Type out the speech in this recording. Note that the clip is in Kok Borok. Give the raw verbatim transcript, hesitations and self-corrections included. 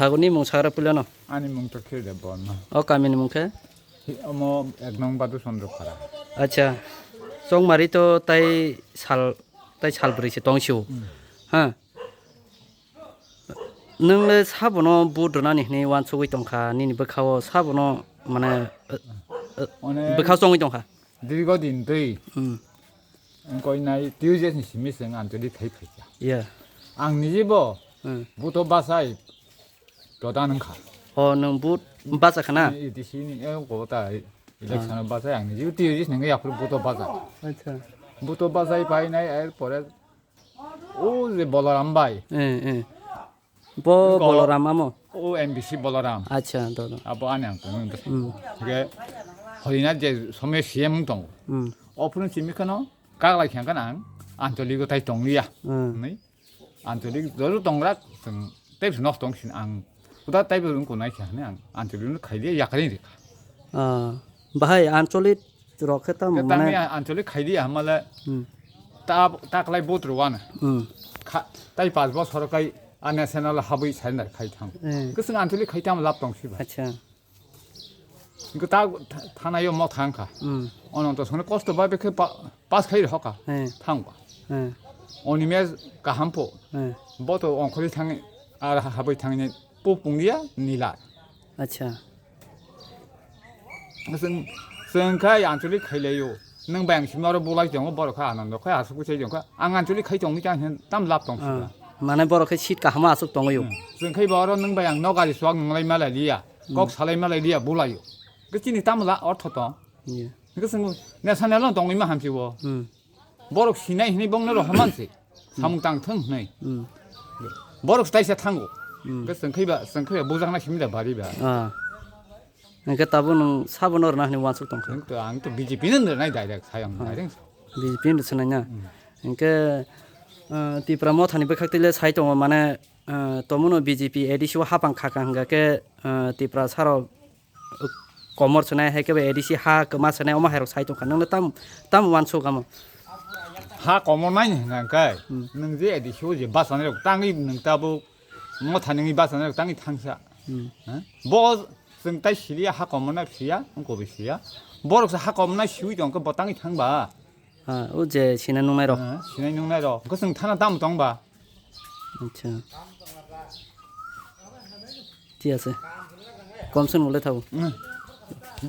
Thaguni mung sagra puilano. Ani mung to Khirde Borma. O kamini mung khe? Hi, omo ek nong Badu Chandra Phara. Acha. Chongmari to tai sal, tai sal bwrwi se tong sio. Hmm. Ha. Nwng le sabono vote rwnani hwnwi uansugwi tongkha, nini bwkhao sabono mane, eh, eh, One bwkhao chongwi tongkha. Dirgo din twi. Hmm. Wngkoi nai Tuesday ni simi chwng Anchalik khai phaikha. Yeah. Ang nijibo Hmm. buto bachai prodan wngkha. O nwng vote bacha khana? A D C ni, eh, ko ta election Ah. bachai ang nijibo Tuesday ni yaphuru buto bacha. Acha. Buto bachai painai er pore o je Bolaram bai. Eh, eh. Bo Bo- Bolaram amo? O M D C Bolaram. Acha, do, do. Abo ani ang tong. Hmm. Ge Horina je somya C M tong. Hmm. O phunu chimi khano kaglai khyang khana ang Anchalik tai tong liya. Hmm. Ni Anchalik joru tong rak tong tei nok tong sin ang. Uda tai bo ko nai khyang ni ang Anchalik no khai liya yakari ri. Ah, bahai Anchalik rok khe tam Ke mane tangni Anchalik khai liya hamale Hmm. ta ta klai vote rwana. Hmm. Kha tai pas bosor kai a national habwi surrender khai thang. Eh. Keseng Anchalik khai tam lap tong siba. Acha. Ko ta tha- thanayo mo thang kha. Hmm. Ono to sone kosto ba bekhe pa- pas khai rokha. Eh. Thang ba. Eh. Oni me kaham po. Eh. Bo to ongkhori thang ar habwi thang ni pu pung dia nila. Acha. Chwng, chwng khe Anchalik khailaio. Nwng bai ang simi oro bulai tongo, borok khe Anando khe aswk bwsai tongkha. Ang Anchalik khai tongni tang hin tam lab tong Ah, sida. Mane borok khe seat kaham aswk tongwi o. Hmm. Chwng khe bo oro nwng bai ang nok gari swk nwnglai malai liya. Kok Hmm. salai malai liya bulaio. Khe chini tam la ortho tong. Yeah. Khe chwng national no tongwi ma hamsi o. Hmm. Borok sinai hinwi bongno rohorman se. Samung tang thung hinwi. Hmm. Borok staisa thango. Hmm. Khe chwng khe ba, chwng khe ba bujakna simi da bari ba. Ah. Hingke tabuk nwng sabono rwna hinwi uansuk tongkha. Nwng to, ang to B J P no rwnai direct, sayang Ah. direct. B J P no rwswnai na? Hmm. Hingke, ah, Tipra Mothani bwkhak twi le sai tongo, mane, ah, tomono B J P A D C o hapang khaka hingka khe, ah, Tipra saro, uh, komor swnai, hai khe bo A D C ha kwma swnai, omo hai rok sai tongkha. Nwng le tam, tam uansuk amo? Ha komor nai hwnka khe, Hmm. nwng je A D C o je bachani rok tangwi nwng tabuk Motha nini basa nai tangwi thangsa. Hmm. Ha? Bo chwng tai siliya, ha komorna siya, wngkobwi siya. Borok se ha komorna siwi tongkhe bo tangwi thangba. Ha, o je sinai nungnai rok. Ha, sinai nungnai rok. Hwnkhe chwng thana tamo tongba. Acha. Thik ase. Komse nunglaithago. Hmm.